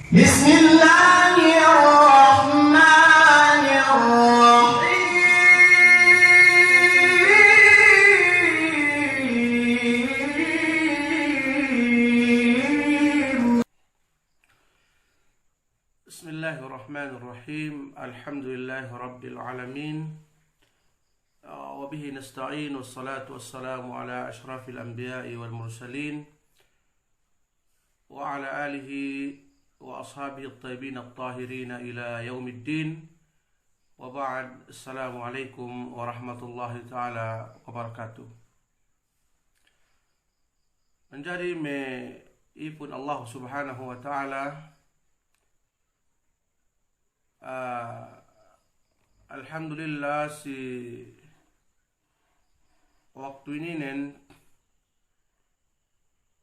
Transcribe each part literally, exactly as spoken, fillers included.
بسم الله الرحمن الرحيم. بسم الله الرحمن الرحيم. الحمد لله رب العالمين. وبه نستعين، والصلاة والسلام على أشرف الأنبياء والمرسلين، وعلى آله وأصحابه الطيبين الطاهرين إلى يوم الدين. وبعد، السلام عليكم ورحمة الله تعالى وبركاته. Manjari me' ipun Allah Subhanahu wa Ta'ala, ah, alhamdulillah, si waktu ininen,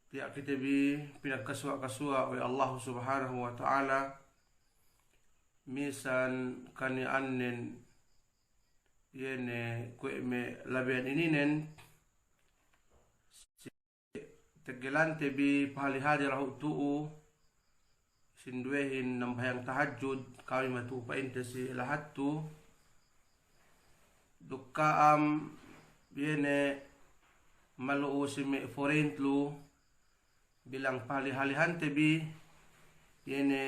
tiya' kite bi pinagkasuwa'-kasuwa' we' Allah Subhanahu wa Ta'ala, misan kaniya'annen, iye ne kuwe' me' labeyan ininen, si teggelante bi pahali-hali dahu' tu'u, sinduwehin nambahayang tahajjud, kami matu'u pa'inte si lahat tu, duk ka'am, iye ne malu'u si me' foreign lu, bilang pahali-halihante bi, iye ne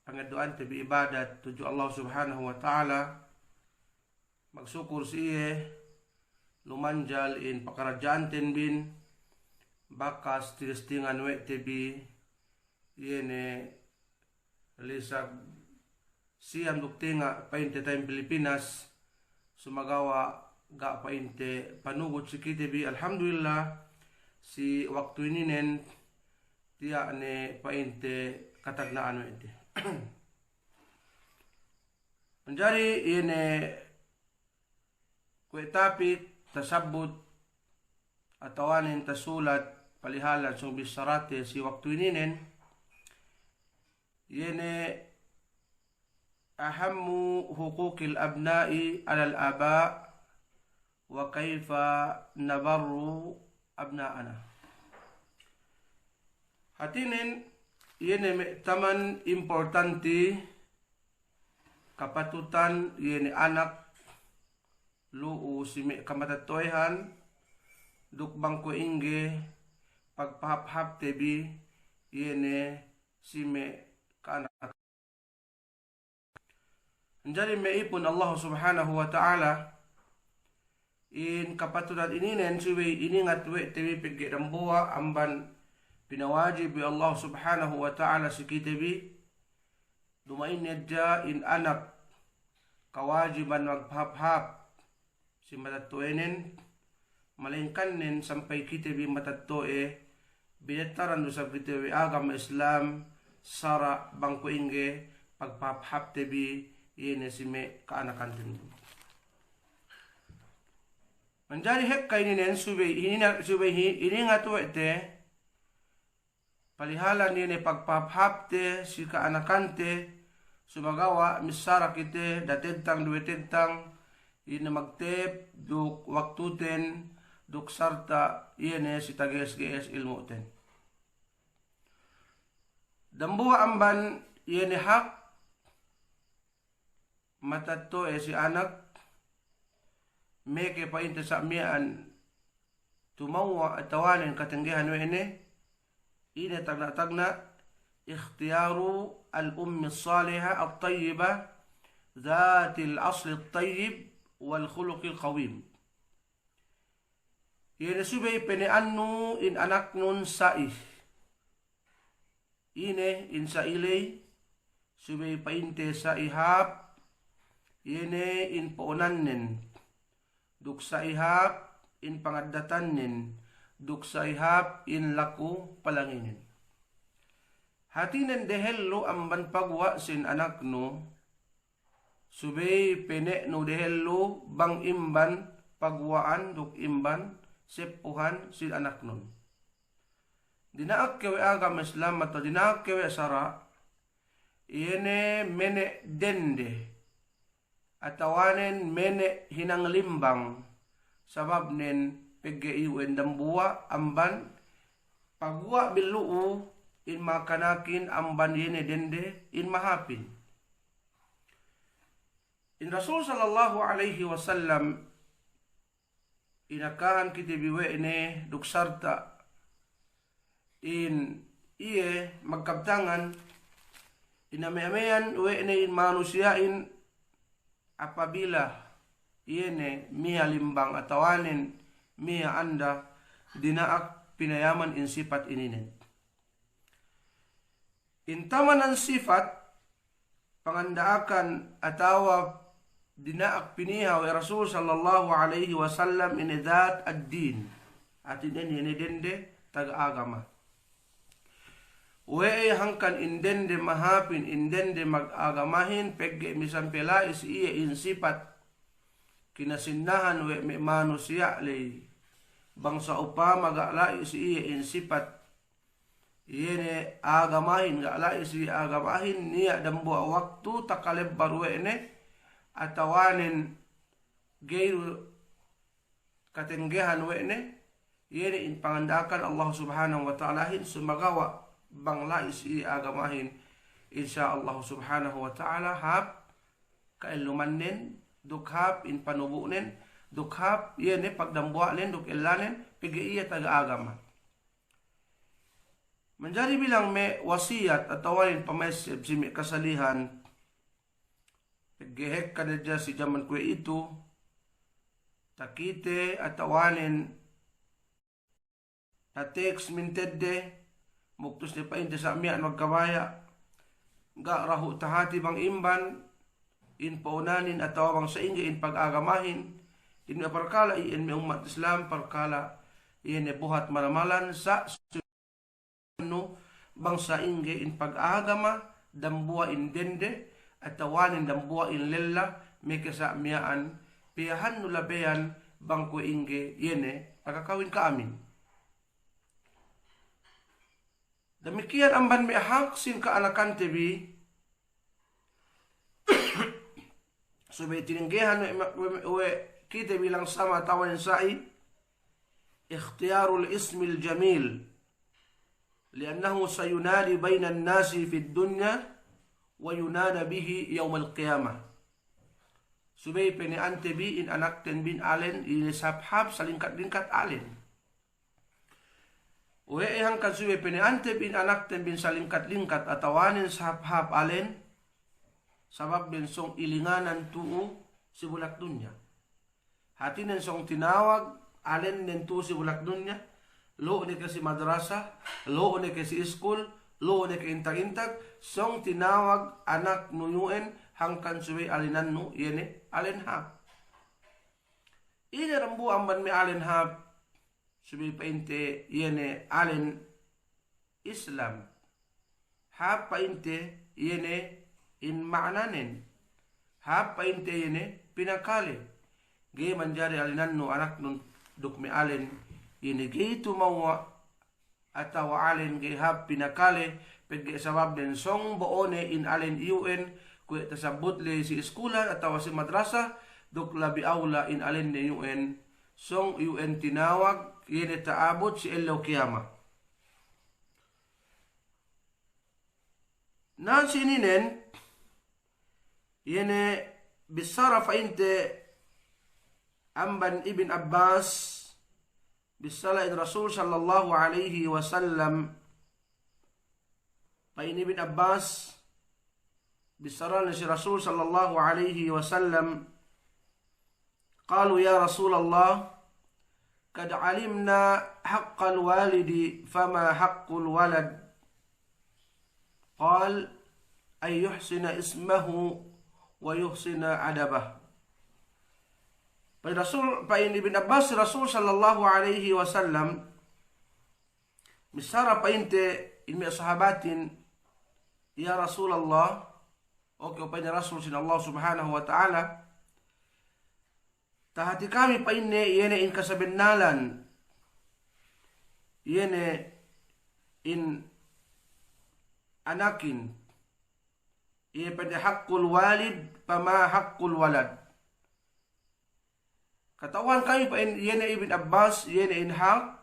pangeddo'ante bi ibadat tudju Allah Subhanahu wa Ta'ala, magsukur si iye, lumanjal in pakaradja'anten bin, bakas tilis tingan we' te bi, iye ne lisag siyam duk tenga' pa'inte time Pilipinas, sumagawa' ga' pa'inte panugud si kite bi, alhamdulillah, si waktu ininen tiya' ne pa'inte katagna'an we' te. Manjari iye ne kuwe' tapik tasabbut atawanen tasulat palihalan sōng bissarate si waktu ininen, iye ne أهم حقوق الأبناء على الآباء وكيف نبر أبناءنا. Hātinen, iye ne me' taman importanti kapatutan iye ne anak lu'u si me' kamatetto'ehan, duk bang kuwe' ingge pagpahāp-hāpte bi iye ne si me' ka'anak. Manjari me' ipun Allah Subhanahu wa Ta'ala, in kapatutan ininen subey iningat we' te bi pegge' dambuwa' amban pinawajib we' Allah Subhanahu wa Ta'ala si kite bi, duma'in hadja in anak kawajiban magpahāp-hāp si matetto'enen, malayingkannen sampay kite bi matetto'e, binettaran du isab kite we' agama Islam, sara' bang kuwe' ingge pagpahāp-hāpte bi, iye ne si me' ka'anakanten bi. Manjari hekka ininen subey, inina-, subey hi-, iningat we' te, palihalan iye ne pagpahāp-hāpte si ka'anakante, sumagawa' missara kite datentang duwetentang, iye ne magtep duk waktuten, duk sarta' iye ne si tage'es-ge'es ilmu'ten. Dambuwa' amban iye ne hak matetto'e si anak, meke pa'inte sa' miya'an tumewwa' atawanen katenggehan we' ne, ine tagna'-tagna', اختيار الأم الصالحة الطيبة ذات الأصل الطيب والخلق القويم. Iye ne subey pene'annu in anaknun sa'i. Ine in sa'i ley, subey pa'inte sa'i hāp, iye ne in po'onannen, duk sa'i hāp in pangaddatannen, duk sa'i hāp in laku palanginen. Hātinen dehellu amban paguwa' sin anaknu, subey pene'nu dehellu bang imban paguwa'an duk imban seppuhan sin anaknun. Dina'ak kew we' agama Islam atawa dina'ak kew we' sara', iye ne mene' dende, atawanen mene' hinang limbang, sababnen pegge' iyu'en dambuwa' amban paguwa' bi lu'u in makanakin amban iye ne dende in mahāpin. In Rasul sallallahu alaihi wasallam inakahan kite bi we' ne duk sarta' in iye magkabtangan, iname-ameyan we' ne in manusiya'in apabila iye ne miya' limbang atawanen miya' anda dina'ak pinayaman in sipat ininen. In tamanan sipat panganda'akan atawa dina'ak piniha we' Rasul sallallahu alaihi wasallam ine dhat ad-din. Hātinen iye ne dende taga agama. We'ey hangkan in dende mahāpin, in dende magagamahin, pegge' misan pe la'i si iye in sipat kinasinnahan we' me' manusiya' ley. Bang sa'upama ga' la'i si iye in sipat iye ne agamahin, ga' la'i si agamahin, niya' dambuwa' waktu takalebbar we' ne, atawanen ga'i du katenggehan we' ne, iye ne in panganda'akan Allah Subhanahu wa Ta'alahin, sumagawa' bang la'i si agamahin, insya Allah Subhanahu wa Ta'ala hāp ka'ellumannen, duk hāp in panubu'nen, duk hāp iye ne pagdambuwa'nen, duk ellanen, pegge' iye taga agama. Manjari bilang me' wasiyat atawanen pamesseb si me' kasalihan, pegge' hekka ne hadja si jaman kuwe'itu, takite atawanen tateks mintedde, muktus ne pa'inte sa' miya'an magkabaya', ga' rahu' tahati bang imban, in pa'unanin atawa bang sa'ingge in pagagamahin, in me' parkala' iyan me' ummat Islam, parkala' iyan ne buhat malamalan, sa' nu bang sa'ingge in pagagama, dambuwa' in dende, atawanen dambuwa' in lella, meke sa' miya'an, piyahannu labeyan bang kuwe' ingge iye ne takakawin ka'amin. Damikiyan amban me' hak sin ka'anakante bi, subey tinenggehan we', we', we' kite bilang sama atawanen sa'i, ikhtiyarul ismil jamil, li'annahu sayunadi bainan nasi fid dunya wa yunada bihi yaumal qiyamah. Subey pene'ante bi in anakten bin alen ine sahāp-hāp salingkat-lingkat alen. We'ey hangkan subey pene'ante bin anakten bin salingkat-lingkat atawanen sahāp-hāp alen, sababnen sōng ilinganan tu'u si bulak dunya. Hātinen sōng tinawag alennen tu'u si bulak dunya, lu'u ne ke si madrasa, lu'u ne ke si iskul, lu'u ne ke intag-intag, sōng tinawag anaknu iyu'en hangkan subey alinannu iye ne alen hāp. Ine dambuwa' amban me' alen hāp? Subey pa'inte iye ne alen Islam. Hāp pa'inte iye ne in ma'nanen. Hāp pa'inte iye ne pinakale. Ga'i manjari alinannu anaknun duk me' alen iye ne ga'i tumewwa' atawa alen ga'i hāp pinakale, pegge' sababnen sōng bo'one in alen iyu'en kuwe' tasabbut ley si iskulan atawa si madrasa, duk labi awla in alenne iyu'en sōng iyu'en tinawag iye ne ta'abut si ellew kiyama. Na si ininen, iye ne bissara pa'inte amban Ibn Abbas, bissala in Rasul sallallahu alaihi wasallam, pa'in Ibn Abbas, bissarane si Rasul sallallahu alaihi wasallam, قالوا يا رسول الله قد علمنا حق الوالد فما حق الولد؟ قال أن يحسن اسمه ويحسن أدبه. Pa'in Rasul, pa'in Ibn Abbas, Rasul sallallahu alaihi wasallam, missara pa'inte in me' sahabatin, "Ya Rasulallah," oke, pa'in Rasul sin Allah Subhanahu wa Ta'ala, tahati kami pa'inne iye ne in kasabennalan, iye ne in anakin, iye pa'inte haqqul walid, fama haqqul walad. Kata'uhan kami pa'in iye ne Ibn Abbas, iye ne in hak,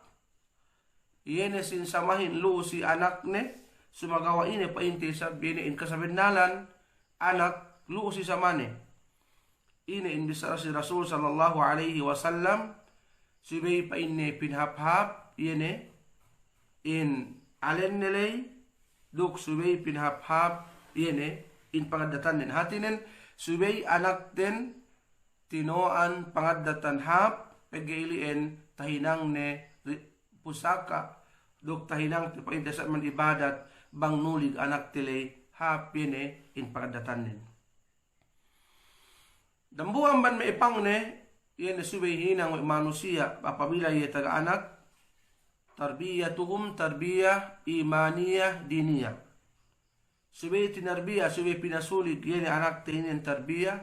iye ne sin samahin lu'u si anakne, Sumagawa' ine pa'inte isab iye ne in kasabennalan anak lu'u si samane. Ine in bissara si Rasul sallallahu alaihi wasallam, subey pa'inne pinahāp-hāp iye ne in alenne ley, duk subey pinahāp-hāp iye ne in pangaddatannen. Hātinen subey anakten tino'an pangaddatan hāp, pegge' ili'en tahinangne ri-, pusaka, duk tahinangte pa'inte sa' man ibadat bang nulig anakte ley hāp iye ne in pangaddatannen. Dambuwa' amban me' ipangne, iye ne subey hinang we' manusiya', apabila iye taga anak, tarbiyatuhum tarbiyah imaniyah diniyah. Subey tinarbiya, subey pinasulig iye ne anakte inin tarbiya,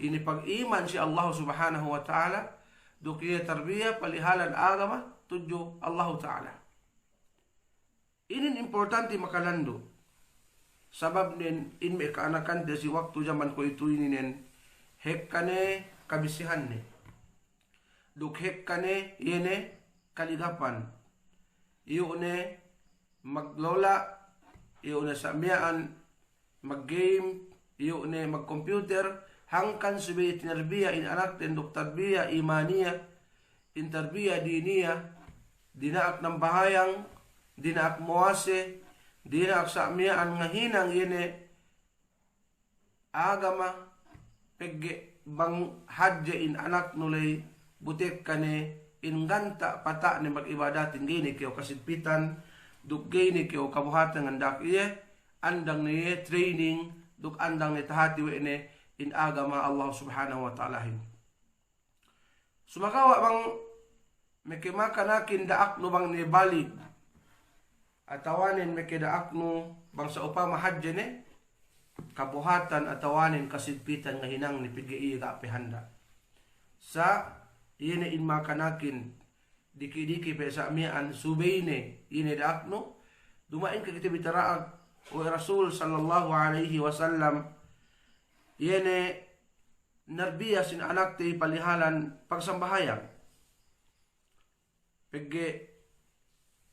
ine pag'iman si Allahu Subhanahu wa Ta'ala, duk iye tarbiya palihalan agama tudju Allahu Ta'ala. Inin importanti makalandu'. Sababnen in me' ka'anakante si waktu jaman kuwe'itu ininen, hekka ne kabisihanne. Duk hekka ne iye ne kaligapan. Iyu' ne maglola', iyu' ne sa' miya'an mag-game, iyu' ne mag-computer, hangkan subey tinarbiya in anakten duk tarbiya imaniya, in tarbiya diniya, dina'ak nambahayang, dina'ak muwase, dina'ak sa' miya'an ngahinang iye ne agama, pegge' bang hadje in anaknu ley bu tekka ne in ganta' pata'ne mag'ibadatin, ga'i ne kew kasigpitan, duk ga'i ne kew kabuhatan nganda'ak iye, andang ne iye training, duk andang ne tahati we' ne in agama Allah Subhanahu wa Ta'alahin. Sumagawa' bang meke makanakin da'aknu bang ne balig, atawanen meke da'aknu bang sa'upama hadje ne, kabuhatan atawanen kasigpitan ngahinangne pegge' iye ga' pe handa'. Sa' iye ne in makanakin diki'-diki' pe sa' miya'an subey ne iye ne da'aknu, duma'in ke kite bi tara'ag we' Rasul sallallahu alaihi wasallam, iye ne narbiya sin anakte palihalan pagsambahayang. Pegge'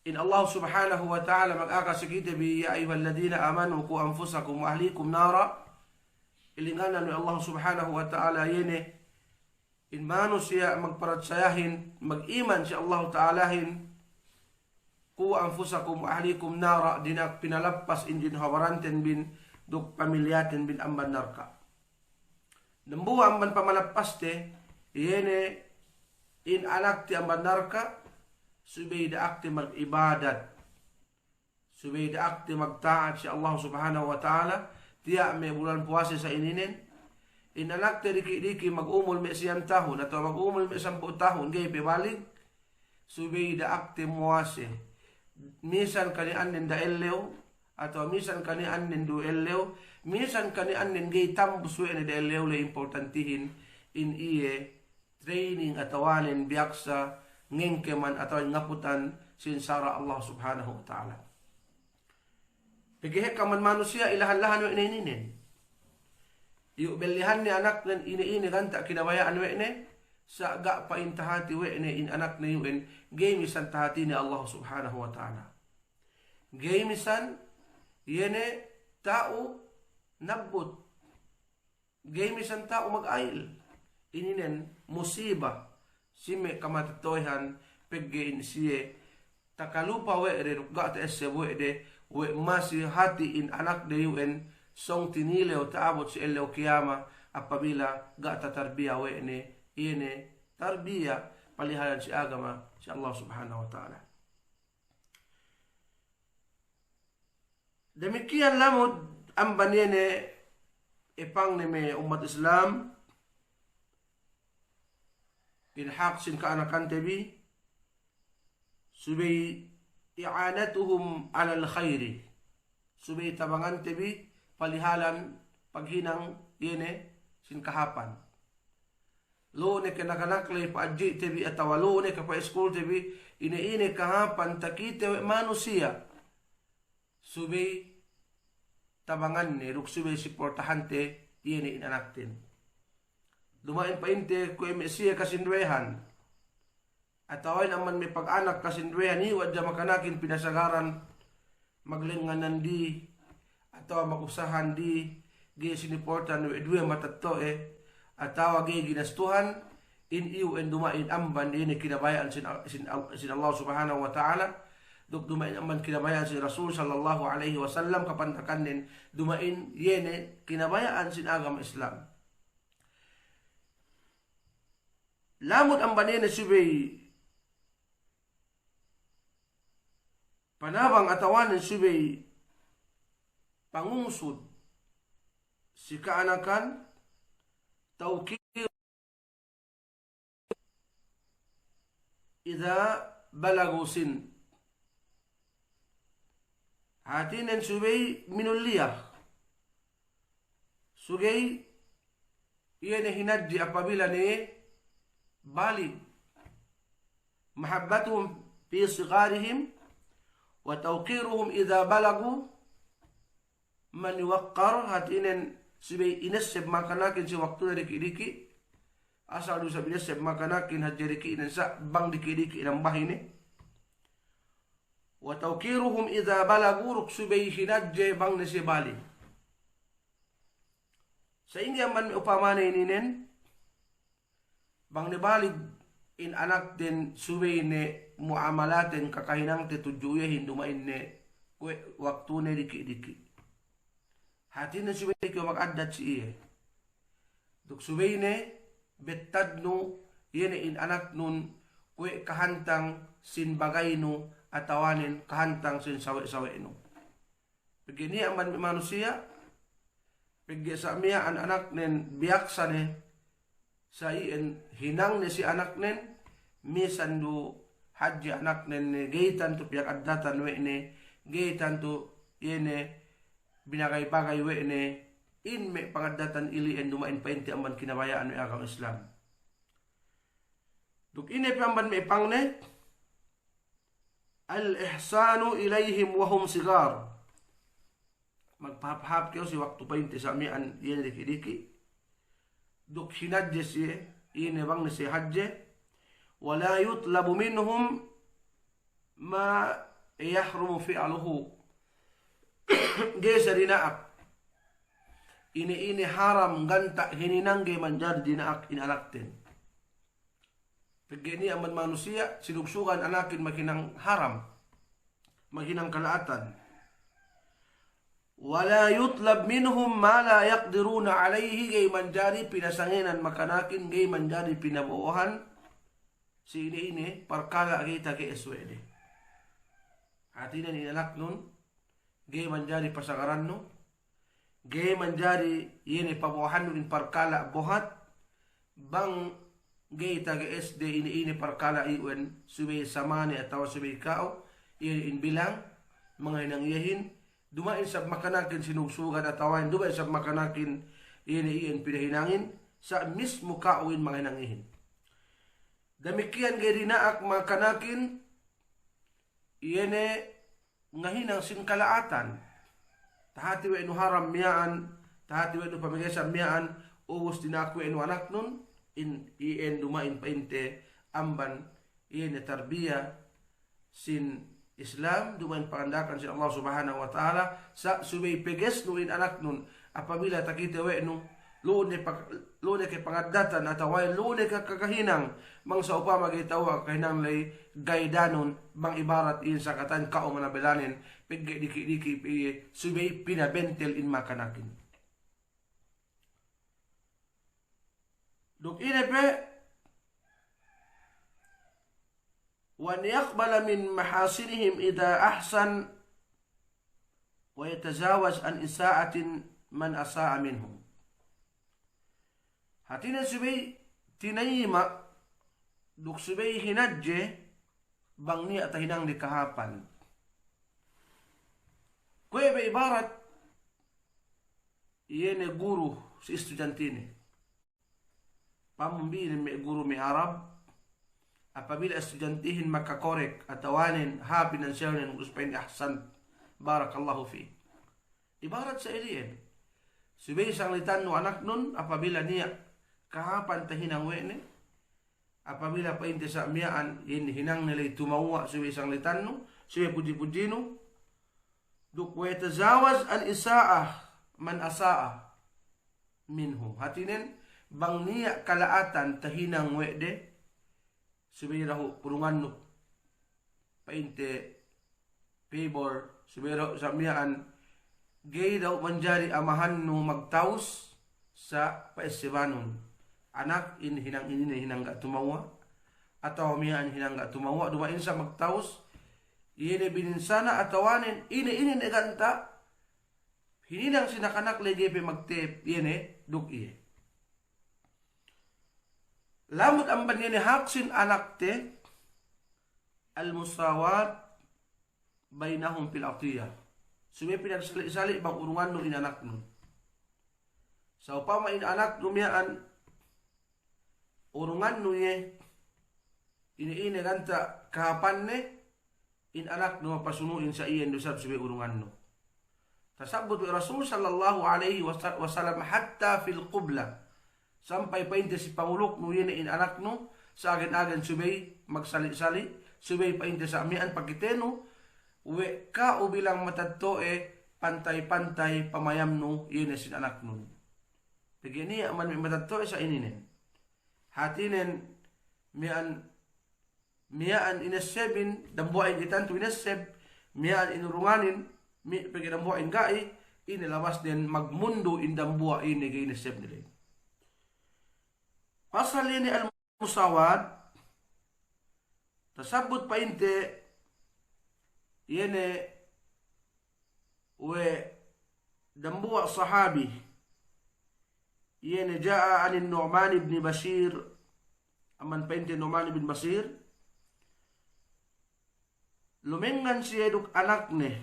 in Allah Subhanahu wa Ta'ala magaka si kite bi, "Ya ayyuhalladhina amanu qu anfusakum wa ahlikum nara." Ilinganan we' Allah Subhanahu wa Ta'ala iye ne in manusiya' magparatsayahin, mag'iman si Allah Ta'alahin, "Qu anfusakum wa ahlikum nara," dina'ak pinalappas in jin habaranten bin duk pamilyaten bin amban narka'. Dambuwa' amban pamalappaste, iye ne in anakte amban narka', subey da'akte mag'ibadat, subey da'akte magta'at si Allah Subhanahu wa Ta'ala, tiya' me' bulan puwase sa' ininen, in anakte diki'-diki' mag'umul me' siyam tahun, atawa mag'umul me' sampū' tahun, ga'i pe balig, subey da'akte muwase. Misan kani'annen da ellew, atawa misan kani'annen du ellew, misan kani'annen ga'i tambus we' ne da ellew le importantihin, in iye training atawanen biyaksa ngengkeman atawa ngaputan sin sara' Allah Subhanahu wa Ta'ala. Pegge' hekka man manusiya' ilahan-lahan we' ne ininen. Iyu' bellihanne anaknen ine-ine ganta' kinabaya'an we' ne, sa' ga' pa'in tahati we' ne in anakne iyu'en, ga'i misan tahatine Allah Subhanahu wa Ta'ala. Ga'i misan iye ne ta'u nabbut. Ga'i misan ta'u mag'ayil. Ininen musiba si me' kamatetto'ahan pegge' in siye takalupa we' de duk ga' ta'esseb we' de, we' masi hati' in anakde iyu'en sōng tinilew ta'abut si ellew kiyama apabila ga' tatarbiya we' ne, iye ne tarbiya palihalan si agama si Allah Subhanahu wa Ta'ala. Damikiyan lamud amban iye ne ipangne me' ummat Islam, in hak sin ka'anakante bi, subey i'anatuhum alal khayri, subey tabangante bi palihalan paghinang iye ne sin kahāpan. Lu'u ne ke nakanak ley pa'adji'te bi atawa lu'u ne ke pa'iskulte bi, ine-ine kahāpan takite we' manusiya', subey tabanganne duk subey siportahante iye ne in anakten. Duma'in pa'inte kuwe' me' siye kasinduwehan, atawa in amban me' pag'anak kasinduwehan, iyu' hadja makanakin pinasagaran, maglengnganan di, atawa magusahan di, ga'i siniportan we' duwe matetto'e, atawa ga'i ginastuhan, in iyu' en duma'in amban iye ne kinabaya'an sin, sin, sin Allah Subhanahu wa Ta'ala, duk duma'in amban kinabaya'an sin Rasul sallallahu alaihi wasallam, kapantakannen duma'in iye ne kinabaya'an sin agama Islam. Lamud amban iye ne subey panabang atawanen subey pangungsud si ka'anakan, tawqir idha balagu sin. Hātinen subey minulliya. Subey iye ne hinadje apabila ne balig. Mahabbatuhum fi sigharihim wa tawqiruhum idha balagu. Man yuwaqqar, hātinen subey inesseb makanakin si waktune diki'-diki'. Asal du isab inesseb makanakin hadje diki'nen sa' bang diki'-diki' inambahine. Wa tawqiruhum idha balagu, duk subey hinadje bang ne siye balig. Sa'ingge amban me' upamane ininen, bang ne balig in anakten subey ne mu'amalaten kakahinangte tudju iyehin duma'in ne kuwe' waktune diki'-diki'. Hātinen subey ne kew mag'addat si iye. Duk subey ne bettadnu iye ne in anaknun kuwe' kahantang sin bagaynu atawanen kahantang sin sawe'-sawe'nu. Pegge' niya' amban me' manusiya', pegge' sa' miya'an anaknen biyaksa ne, sa' iyan hinang ne si anaknen, misan du hadje anaknen ne ga'i tantu piyag'addatan we' ne, ga'i tantu iye ne binagay-bagay we' ne, in me' pang'addatan ili'en duma'in pa'inte amban kinabaya'an we' agama Islam. Duk ine pe amban me' pangne, al-ihsanu ilayhim wa hum sighar. Magpahāp-hāp kew si waktu pa'inte sa' miya'an iye ne diki'-diki'. Duk hinadje siye, ine bang ne siye hadje. Wa la yutlabu minhum ma yahrumu fi'luhu. Ga'i sa dina'ak ine-ine haram ganta' hininang ga'i manjari dina'ak in anakten. Pegge' niya' amban manusiya', sinugsugan anakin maghinang haram, maghinang kala'atan. Wa la yutlab minhum ma la yaqdiruna alayhi, ga'i manjari pinasangenan makanakin, ga'i manjari pinabo'ohan si ine-ine parkala' ga'i tage'es we' de. Hātinen in anaknun, ga'i manjari pasagarannu, ga'i manjari iye ne pabo'ohannu in parkala' bohat, bang ga'i tage'es de ine-ine parkala' iwen, subey samane atawa subey ka'u, iye in bilang, mangahinang iyehin, duma'in sab makanakin sinugsugan atawa duma'in sab makanakin iye ne iyen pinahinangin, sa' mismu ka'u in mangahinang iyehin. Damikiyan ga'i dina'ak makanakin, iye ne ngahinang sin kala'atan. Tahati we' nu haram miya'an, tahati we' nu pamegesan miya'an, ubus dina'ak we' nu anaknun, in, iyan duma'in pa'inte amban, iye ne tarbiya sin Islam, duma'in panganda'akan sin Allah Subhanahu wa Ta'ala, sa' subey pegesnu in anaknun, apabila takite we' nu, lu'u ne pag-, lu'u ne ke pangaddatan atawa lu'u ne ke kakahinang, bang sa'upama ga'i ta'u kakahinang ley ga'i danun, bang ibarat in sangkatan ka'u manabelanen, pegge' diki'-diki' pe iye, subey pinabentel in makanakin. Duk ine pe, wa an yaqbala min mahasinihim idha ahsan, wa yatajawaz an isa'atin man asa'a minhum. Hātinen subey tinayima', duk subey hinadje, bang niya' tahinang de kahāpan. Kuwe' be ibarat, iye ne guru si istudiyantine. Pamumbi ne me' guru me' Arab, apabila istudiyantihin makakorek, atawanen hāp in answer nen, ubus pa'in ahsant, barakallahu fik. Ibarat sa' ili'en. Subey sanglitannu anaknun, apabila niya' kahāpan tahinang we' ne, apabila pa'inte sa' miya'an, in hinang ne ley tumewwa' subey sanglitannu, subey puji-pujinu, Duk wa yatajawaz an isa'ah man asa'a minhum. Hātinen, bang niya' kala'atan tahinang we' de, subey dahu' urungannu pa'inte favor, subey dahu' sa' miya'an, ga'i dahu' manjari amahannu magtawus sa' pa'essebanun. Anak in hinang inin, hinang ga' tumewwa', atawa miya'an hinang ga' tumewwa', duma'in sa' magtawus, iye ne bininsana atawanen, ine, ine ne ganta', hininang si nakanak ley ga'i pe magtep, iye ne, duk iye. Lamud amban iye ne hak sin anakte, al-musawat bainahum fil atiyah. Subey pinagsali'-sali' bang urungannu in anaknun. Sa'upama in anaknu miya'an, urungannu iye, ine-ine ganta' kahāpanne, in anaknu mapasunu'in sa' iyan du isab subey urungannu. Tasabbut we' Rasul sallallahu alaihi wasa-, wasallam hatta fil qubla. Sampay pa'inte si panguluknu iye ne in anaknu, sa' agen-agen subey magsali'-sali', subey pa'inte sa' miya'an pakitenu, we' ka'u bilang matetto'e pantay-pantay pamayamnu iye ne sin anaknun. Pegge' niya' man me' matetto'e sa' ininen. Hātinen miya'an miya'an inessebin, dambuwa'in ga'i tantu inesseb, miya'an in urunganin, mi-, pegge' dambuwa'in ga'i, ine labasnen magmundu in dambuwa' ine ga'i inessebne ley. Pasal ine al-musawat, tasabbut pa'inte, iye ne we' dambuwa' sahabi, iye ne ja'a anin Nu'man ibn Bashir, amban pa'inte Nu'man ibn Bashir, lumengngan siye duk anakne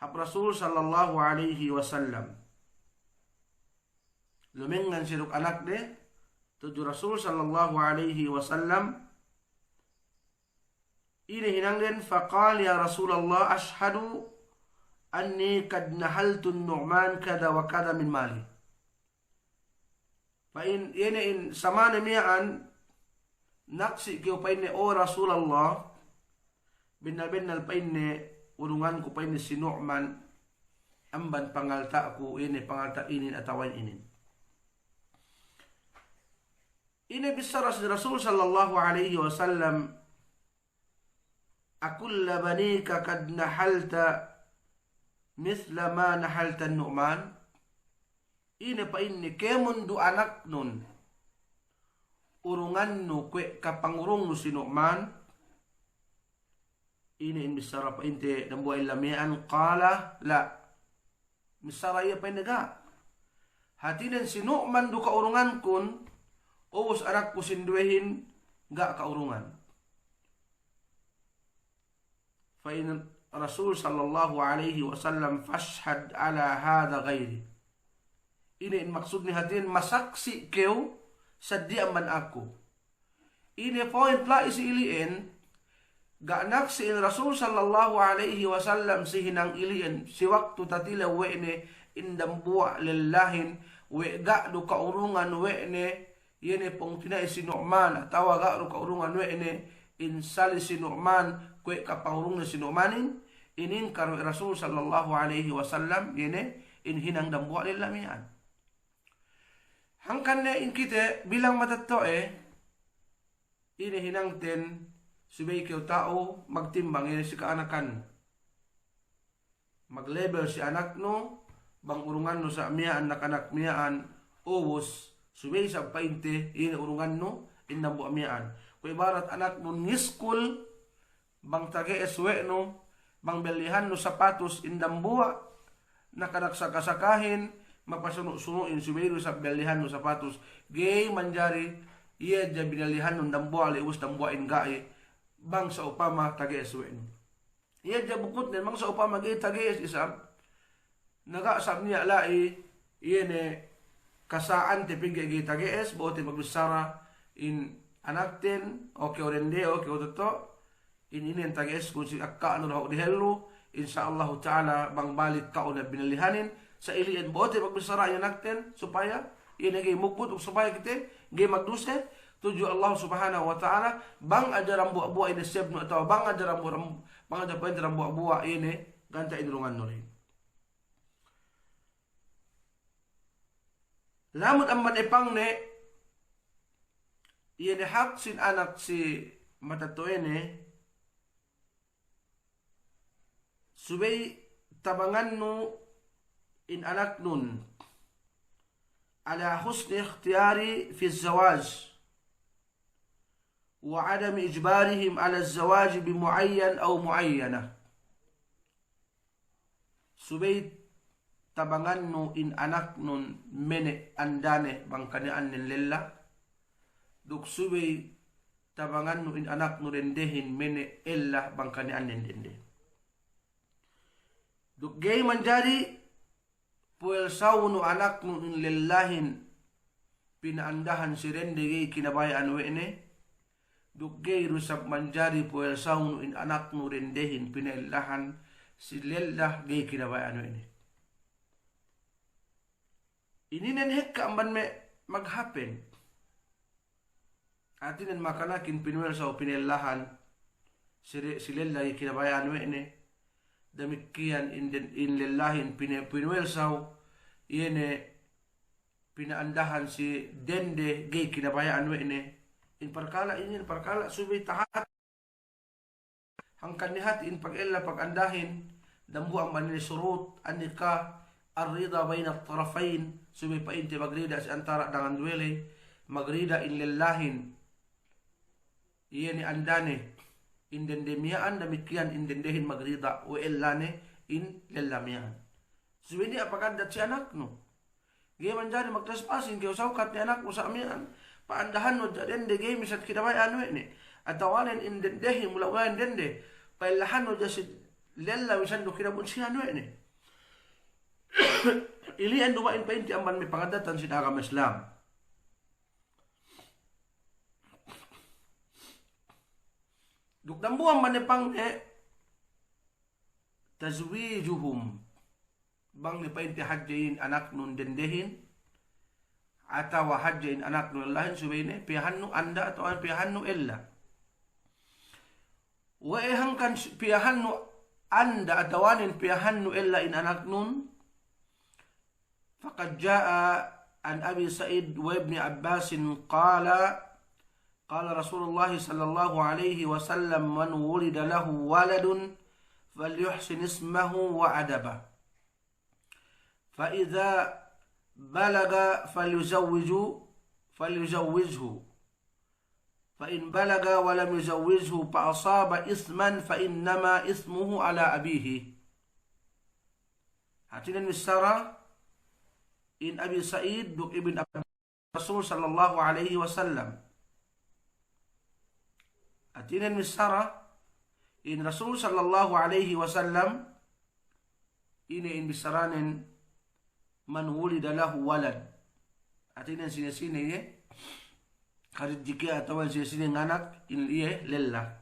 hap Rasul sallallahu alaihi wasallam. Lumengngan siye duk anakne tudju Rasul sallallahu alaihi wasallam. Ine hinangden, faqal, "Ya Rasulallah, ashhadu anni qad nahaltu Nu'man kadha wa kadha min mali." Pa'in, iye ne in samane miya'an, naksi' kew pa'inne, o Rasulallah, bennal-bennal pa'inne, urunganku pa'inne si Nu'man, amban pangalta'ku, iye ne pangalta' inin atawa inin. Ine bissara si Rasul sallallahu alaihi wasallam, "Akulla banika qad nahalta mithla ma nahalta Nu'man?" Ine pa'inne, kēmon du anaknun urungannu kuwe' kapangurungnu si Nu'man? Ine in bissara pa'inte dambuwa' illa miya'an, qala, la. Missara iye pa'inne ga'. Hātinen si Nu'man du ka'urungankun, ubus anakku sinduwehin ga' ka'urungan. Pa'in Rasul sallallahu alaihi wasallam, "Fashhad ala hadha ghairi." Ine in maksudne hātinen, masaksi' kew saddi amban aku. Ine point la'i si ili'en, ga' naksi' in Rasul sallallahu alaihi wasallam si hinang ili'en, si waktu tatilew we' ne in dambuwa' lellahin, we' ga' du ka'urungan we' ne, iye ne pungtina'i si Nu'man, atawa ga' du ka'urungan we' ne, in sali si Nu'man, kuwe' kapangurungne si Nu'manin, iningkar we' Rasul sallallahu alaihi wasallam, iye ne, in hinang dambuwa' lella miya'an. Hangkan ne in kite bilang matetto'e, ine hinangten subey kew ta'u magtimbang ine si ka'anakan. Mag-level si anaknu, bang urungannu sa' miya'an nakanak miya'an, ubus, subey sa' pa'inte, ine urungannu, in dambuwa' miya'an. Kuwe' ibarat anaknun ngiskul, bang tage'es we' nu, bang bellihannu sapatus in dambuwa', nakanak saka-sakahin, mapasunu'-sunu'in subey du isab bellihannu sapatus, ga'i manjari, iye hadja binellihannun dambuwa' le ubus dambuwa'in ga'i, bang sa'upama tage'es we' nu. Iye hadja bukutnen, bang sa'upama ga'i tage'es isab, na ga' sab niya' la'i, iye ne kasa'ante pegge' ga'i tage'es, bo'ote magbissara in anakten, o kew dende, o kew toto', in inen tage'eskun si akka'nu dahu' dehellu, insya Allahu ta'ala bang balik ka'u ne binellihanin, sa' ili'en bo'ote magbissara in anakten, supaya, iye ne ga'i mugbut, supaya kite ga'i magduse, tudju Allah subhanahu wa ta'ala, bang hadja dambuwa'-buwa' ine sebnu, atawa bang hadja dambuwa', bang hadja pa'inte dambuwa'-buwa' ine, ganta' inurungannu ley. Lamud amban epangne, iye ne hak sin anak si matetto'ene, subey tabangannu in anaknun ala husni ikhtiyari fi zawaj, wa adami ijbarihim ala zawaji bi mu'ayyan aw mu'ayyana. Subey tabangannu in anaknun mene' andane bang kaniya'annen lella, duk subey tabangannu in anaknu dendehin mene' ella bang kaniya'annen dende. Duk ga'i manjari puwelsawnu anaknu in lellahin pina'andahan si dende ga'i kinabaya'an we' ne, duk ga'i du isab manjari puwelsawnu in anaknu dendehin pina'ellahan si lella ga'i kinabaya'an we' ne. Ininen hekka amban me' maghapen. Hātinen makanakin pinuwelsaw pina'ellahan si re-, si lella ga'i kinabaya'an we' ne. Damikkiyan in den-, in lellahin pine-, pinuwelsaw iye ne pina'andahan si dende ga'i kinabaya'an we' ne. In parkala' inin parkala' subey tahat. Hangkan ne hāti in pagella pagandahin, dambuwa' amban inin surut an-nikah, ar-rida bayna at-tarafayn, subey pa'inte magrida si antara' dangan duwe ley, magrida in lellahin, iye ne andane, in dende miya'an, damikkiyan in dendehin magrida we' ellane, in lella miya'an. Subey niya' pagaddat si anaknu. Ga'i manjari magtrespassing kew sawkat ne anaknu sa' miya'an. Pa'andahannu hadja dende ga'i misan kinabaya'an we' ne. Atawanen in dendehin mula-mulahin dende. Pa'ellahannu hadja si lella misan du kinabunsihan we' ne. Ili'en duma'in pa'inte amban me' pangaddatan sin agama Islam. Duk dambuwa' amban ne pang ne tazwijuhum. Bang ne pa'inte hadje in anaknun dendehin, atawa hadje in anaknun lellahin, subey ne piyahannu anda atawa piyahannu ella. We'ey hangkan s-, piyahannu anda atawanen piyahannu ella in anaknun, faqad jaa'a an Abi Sa'id wa Ibni Abbasin qala, qala Rasulullah sallallahu alaihi wasallam, man wulida lahu waladun falyuhsin ismahu wa adabah. Fa idza balagha falyuzawwiju-, falyuzawwijhu. Fa in balagha wa lam yuzawwijhu fa asaba isman fa innama ismuhu ala abihi. Hātinen missara in Abi Sa'id duk Ibn Abbas Rasul sallallahu alaihi wasallam. Hātinen missara in Rasul sallallahu alaihi wasallam, ine in bissaranen, man wulida lahu walad. Hātinen sine-sine iye karijjiki atawa sine-sine nganak in iye lella.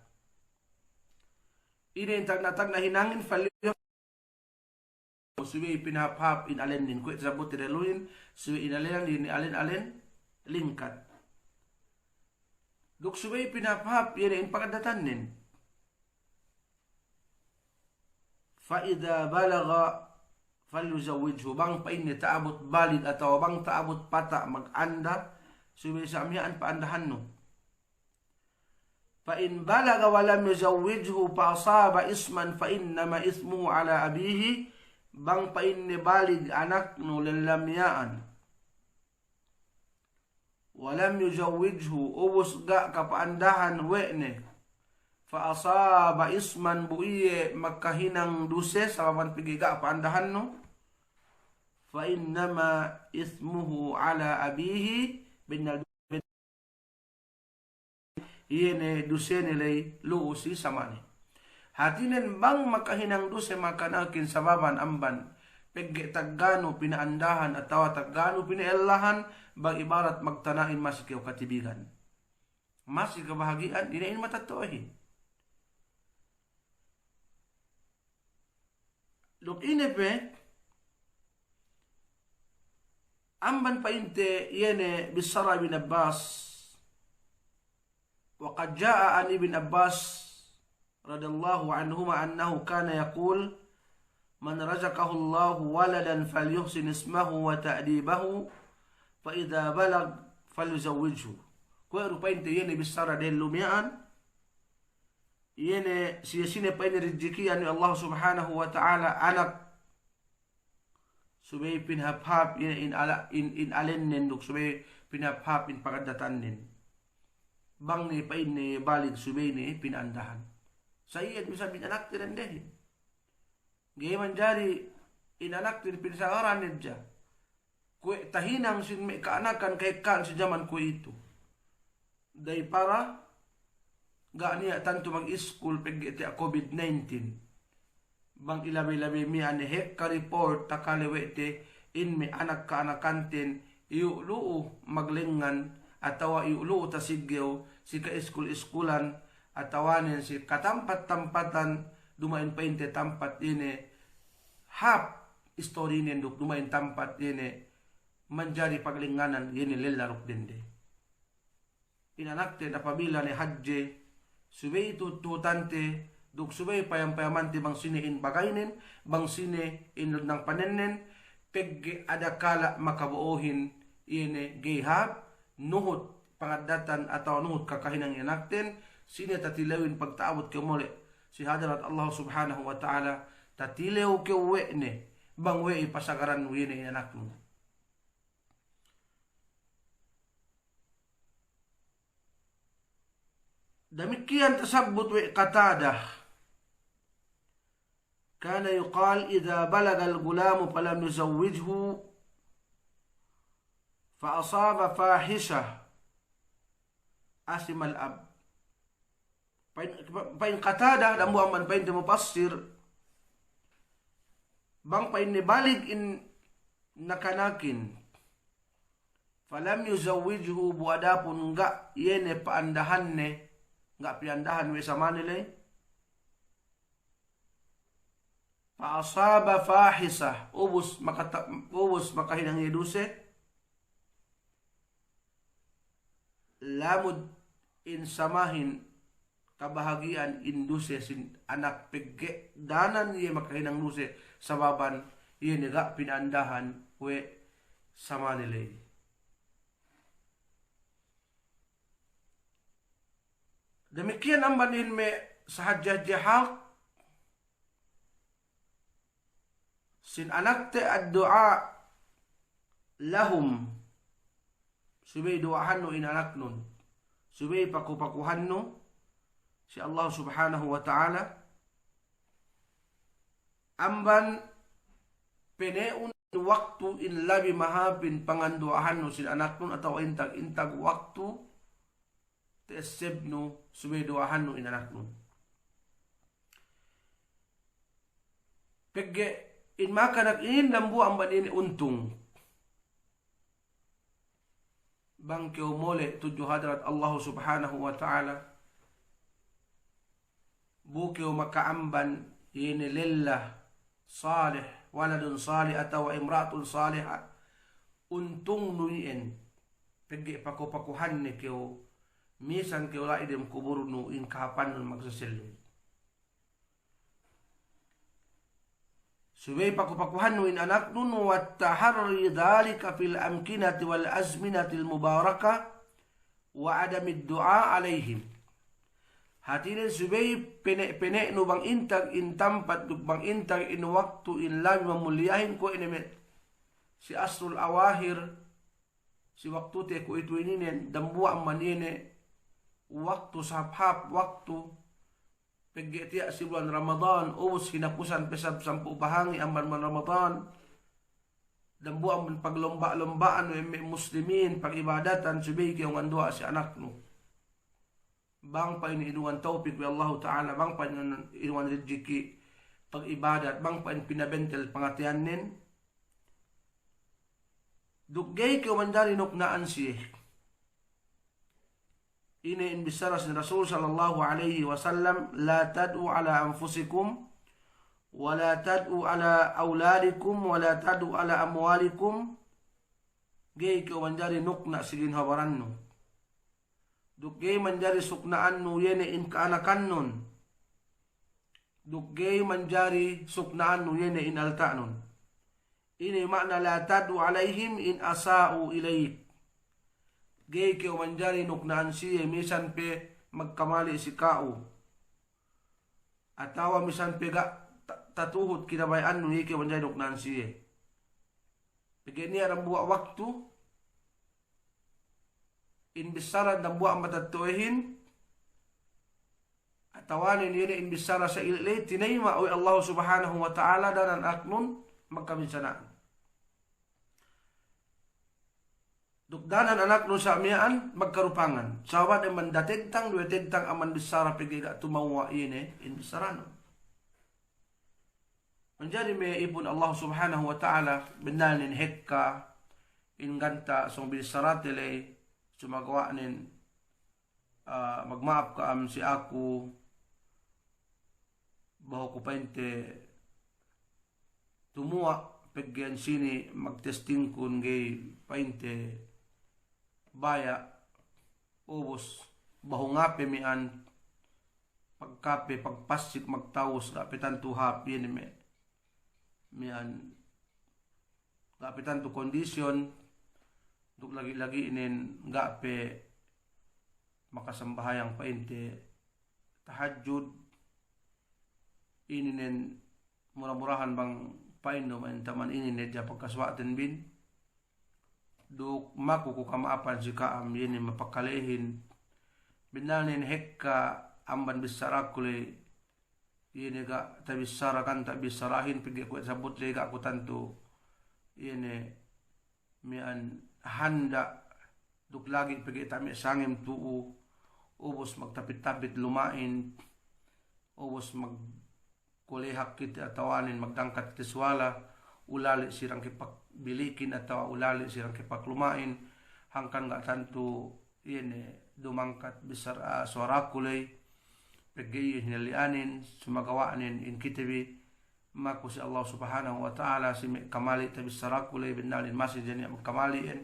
Ine in tagna'-tagna' hinangin fal subey pinahāp-hāp in alenin, kuwe' tasabut dehelluhin, subey in alenin, in alen-alen lingkat. Duk subey pinahāp-hāp iye ne in pagaddatanin. Fa idza balagha falyuzawwijhu, bang pa'inne ta'abut balig atawa bang ta'abut pata' maganda, subey sa' miya'an pa'andahannu. Fa in balagha wa lam yuzawwijhu fa asaba isman fa innama ismuhu ala abihi, bang pa'inne balig anaknu lella miya'an, wa lam yuzawwijhu, ubus ga' kapa'andahan we' ne, fa asaba isman, bu iye makahinang duse sababan pegge' ga' pa'andahannu, fa innama ismuhu ala abihi, bennal iye ne dusene ley lu'u si samane. Hātinen bang makahinang duse makanakin sababan amban pegge' tagganu pina'andahan atawa tagganu pina'ellahan, bang ibarat magtana'in masi kew katibigan, masi kabahagi'an, ine in matetto'ehin. Duk ine pe, amban pa'inte iye ne bissara Ibn Abbas. Wa qad jaa'a an Ibn Abbas radiyallahu anhuma annahu kana yaqul, من رزقه الله ولدا فليحسن اسمه وتأديبه، فإذا بلغ فليزوجه. Kuwe' du pa'inte iye ne bissara dehellu miya'an, iye ne siye sine pa'inne rijiki iyan we' Allah Subhanahu wa Ta'ala anak, subey pinahāp-hāp iye ne in ala-, in, in alennen duk subey pinahāp-hāp in pangaddatannen. Bang ne pa'inne balig subey ne pina'andahan. Sa iyan bisa bin anakte dendehin. Ga'i manjari in anakte pinasagaran hadja. Kuwe' tahinang sin me' ka'anakan ka'ekkahan si jaman kuwe'itu. Daypara ga' niya' tantu mag-iskul pegge' tiya' covid nineteen. Bang ilabey-labey miya'an ne hekka report takale we' te in me' anak ka'anakanten iyu' lu'u maglengngan atawa iyu' lu'u tasiggew si ka'iskul-iskulan atawanen si katampat-tampatan duma'in pa'inte tampat iye ne hāp istorinen duk duma'in tampat iye ne manjari paglengnganan iye ne lella duk dende. In anakten apabila ne hadje, subey tuhut-tuhutante, duk subey payam-payamante bang sine in bagaynen, bang sine in lundang panennen, pegge' adakala' makabo'ohin iye ne ga'i hāp, nuhut pangaddatan atawa nuhut kakahinang in anakten, sine tatilewin pagta'abut kew mole' si hadarat Allah Subhanahu wa Ta'ala, tatilew kew we' ne, bang we' ipasagarannu iye ne in anaknu. Damikkiyan tasabbut we' Qatadah. كان يقال إذا بلغ الغلام فلم يزوجه فأصاب فاحشة أثم الأب. Pa'in, pa'in Qatadah dambuwa' amban pa'inte mufassir, bang pa'inne balig in nakanakin, falam yuzawwijhu, bu adapun ga' iye ne pa'andahanne, ga' piyandahan we' samane ley, fa asaba fahisha, ubus makata-, ubus makahinang iye duse, lamud in samahin kabahagi'an in duse sin anak pegge' danan iye makahinang duse sababan iye ne ga' pina'andahan we' samane ley. Damikkiyan amban in me' sahadje-hadje hak sin anakte, addu'a lahum, subey du'ahannu in anaknun, subey paku-pakuhannu si Allah Subhanahu wa Ta'ala, amban pene'un waktu in labi mahāpin pangandu'ahannu sin anaknun atawa intag-intag waktu ta'essebnu subey du'ahannu in anaknun. Pegge' in makanak inin dambuwa' amban inin untung. Bang kew mole' tudju hadrat Allahu Subhanahu wa Ta'ala, bu kew maka'amban iye ne lella salih, waladun salih atawa imra'atun salihah, untungnu iyan, pegge' paku-pakuhanne kew, misan kew la'i dem kuburnu in kahāpannun magsasellum. Subey paku-pakuhannu in anaknun, wa taharri dhalika fil amkinati wal azminatil mubarakah wa adamid du'a alaihim. Hātinen subey pene'-pene'nu bang intag in tampat duk bang intag in waktu in labi mamuliyahin kuwe' ne me' si asrul awahir, si waktute kuwe'itu ininen, dambuwa' amban iye ne waktu sahāp-hāp waktu, pegge' tiya' si bulan Ramadan, ubus hinapusan pe sab sampū' bahangi amban bulan Ramadan, dambuwa' amban paglomba'-lomba'an we' me' muslimin, pagibadatan, subey kew ngandu'a si anaknu. Bang pa'in inungan tawpik we' Allahu Ta'ala, bang pa'in inungan rijiki' pag'ibadat, bang pa'in pinabentel pangateyannen. Duk ga'i kew manjari nukna'an siye. Ine in bissara sin Rasul sallallahu alaihi wasallam, la tad'u ala anfusikum, wa la tad'u ala auladikum, wa la tad'u ala amwalikum. Ga'i kew manjari nukna' si ginhawa barannu. Duk ga'i manjari sukna'annu iye ne in ka'anakannun. duk ga'i manjari sukna'annu iye ne in alta'nun. Ine ma'na la tad'u alaihim in asa'u ilaik. Ga'i kew manjari nukna'an siye misan pe magkamali' si ka'u. Atawa misan pe ga' ta-, tatuhut kinabaya'annu, ga'i kew manjari nukna'an siye. Pegge' niya' dambuwa' waktu, in bissara dambuwa' matetto'ahin, atawanen iye ne in bissara sa' ili' ley tinayima' we' Allahu Subhanahu wa Ta'ala danan anaknun magkabinsana'an. Duk danan anaknun sa' miya'an magkarupangan. Sabab amban dategtang, duwe tegtang amban bissara pegge' ga' tumewwa' iye ne in bissaranun. Manjari me' ipun Allah Subhanahu wa Ta'ala, bennalnen hekka in ganta' sōng binissarate ley, sumagawa'nen, ah, magma'ap ka'am si aku, behu ku pa'inte tumuwa' pegge' ensini' magtestingkun ga'i pa'inte baya', ubus behu ngape miya'an, pagkape, pagpassik, magtawus, ga' pe tantu hāp iye ne me', miya'an, ga' pe tantu kondisyon, duk lagi'-lagi'nen ga' pe makasambahayang pa'inte tahajjud, ininen mura-murahan bang pa'innu ma'in taman inin ne hadja pagkasuwa'ten bin. Duk maku ku kama'apan si ka'am iye ne mapakalehin. Bennalnen hekka amban bissaraku ley, iye ne ga' tabissara kan tabissarahin pegge' kuwe' sabut ley ga' ku tantu iye ne miya'an handa', duk lagi' pegge' ta' me' sangem tu'u, ubus magtapit-tapit luma'in, ubus magkulehak kite atawanen magdangkat kite suwala, ulali' si dangkepak bilikin atawa ulali' si dangkepak luma'in, hangkan ga' tantu iye ne dumangkat bissara, ah, suwaraku ley, pegge' iye hinalli'anin, sumagawa'nen in kite bi, maku si Allah Subhanahu wa Ta'ala, si me' kamali' tabissaraku ley, bennalnen masi hadja niya' magkamali'in.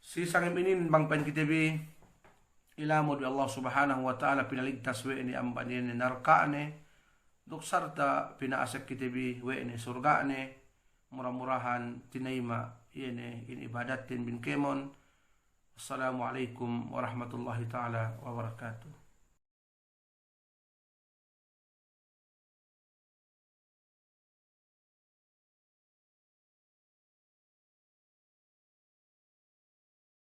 Si sangem inin bang pa'in kite bi, ilamud we' Allah Subhanahu wa Ta'ala pinaligtas we' ne amban iye ne narka'ne, duk sarta pina'asek kite bi we' ne surga'ne, mura-murahan tinayima' iye ne in ibadatten bin kēmon. Assalamu alaikum warahmatullahi ta'ala wabarakatuh.